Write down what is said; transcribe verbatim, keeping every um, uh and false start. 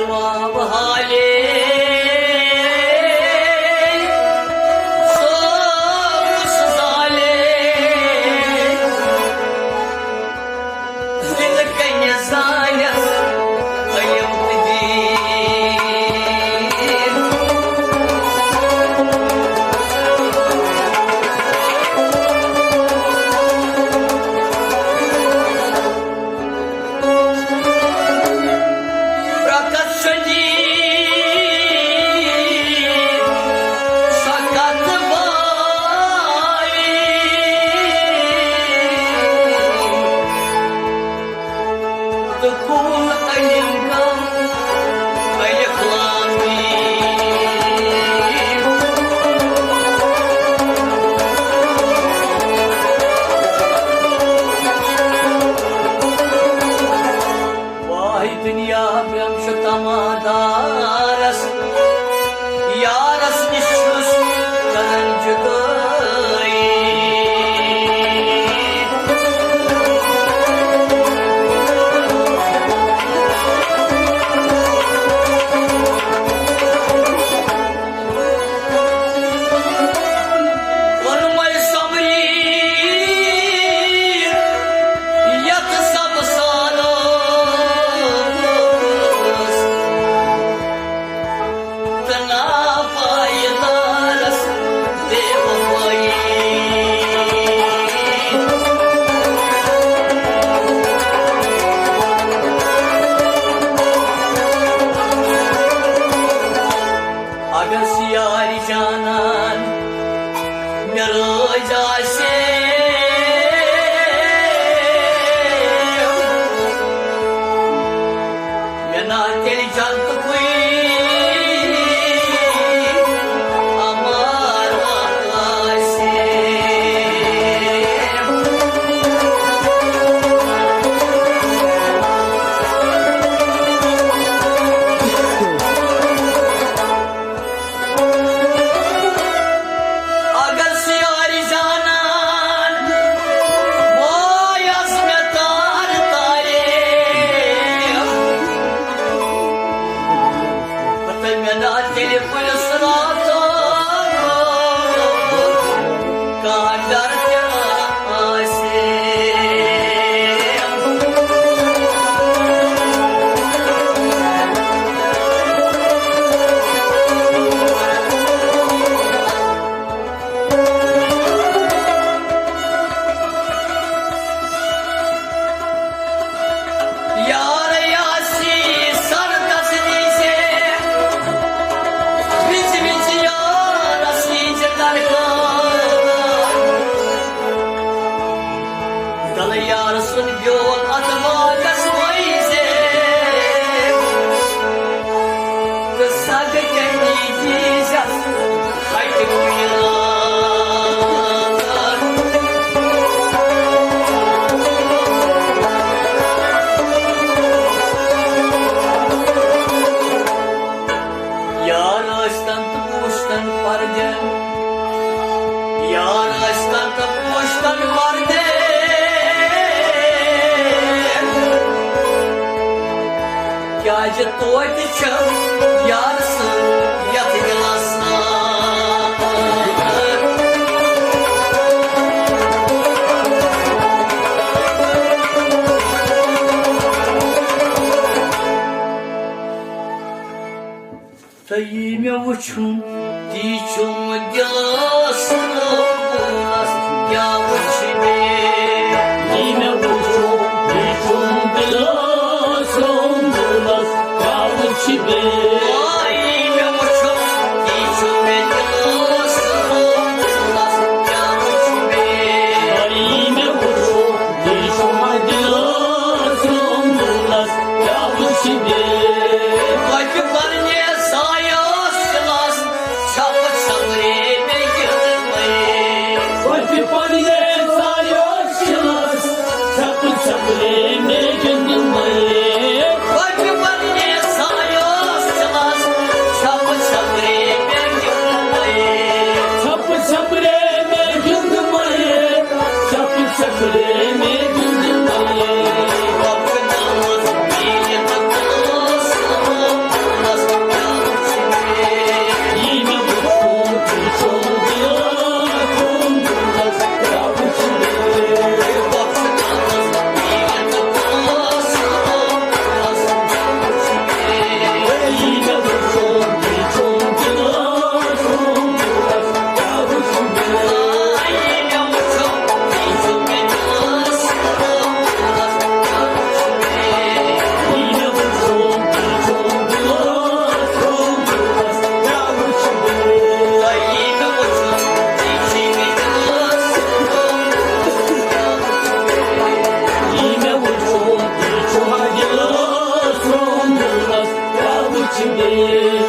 واب حالے، سوس زالے، دل کنہِ زانس علم تہٕ دین۔ رکت شدید سکت بالی، تہٕ کُل علم کم الف لام میم۔ واے دُنیا برٛم چھُ تمادارس، یارس نِش چھُس کران جُدٲیی۔ ووٚنمَے صبری یتھ سب سالس، تہٕ ناپایدارس بے وفٲیی۔ اگر سُہ یارِ جانان مےٚ رٲضۍ آسہِ، مےٚ نا تیٚلہِ جنتُکُے امارا آسہِ۔ اگر سُہ یارِ جانان وایس مےٚ تار تارے، پتہٕ مےٚ نا تیٚلہِ پُلس راتس کانٛہہ ڈر تہِ آسہِ۔ یار یاسی سر دس دیٖزے، وِزِ وِزِ یارس ییٖزِ درکار۔ دلہٕ یار سُنٛد بیول اتھ باغس وٲیزے، تہٕ سگ کٔمی دیٖزٮ۪س ہٹہِ کُلۍ لار۔ یار ٲسۍتن تہٕ پوٗشتن پردٕ، یار ٲسۍتن تہٕ پوٗشتن پردٕ، کیٛازِ توتہِ چھِ یار سۭتۍ یتھ دِلس سان۔ تہٕ یی مےٚ وُچھُن، تی چھُم دِلس روٗنس، کیٛاہ وُچھِ مےٚ؟ یی مےٚ وُچھُن، تی چھُم دِلس روٗنس، کیٛاہ وُچھِ مےٚ؟ آ، یی مےٚ وُچھُن، تی چھُم دِلس روٗنس، کیٛاہ وُچھِ مےٚ؟ آ، یی مےٚ وُچھُن، تی چھُم دِلس روٗنس، کیٛاہ وُچھِ مےٚ؟ وۄتہِ پننہِ سایس سِلس چھپہٕ چھٔکرے مےٚ یِتھ پٲٹھۍ۔ وۄتہِ پننہِ چھِ بیٚیہِ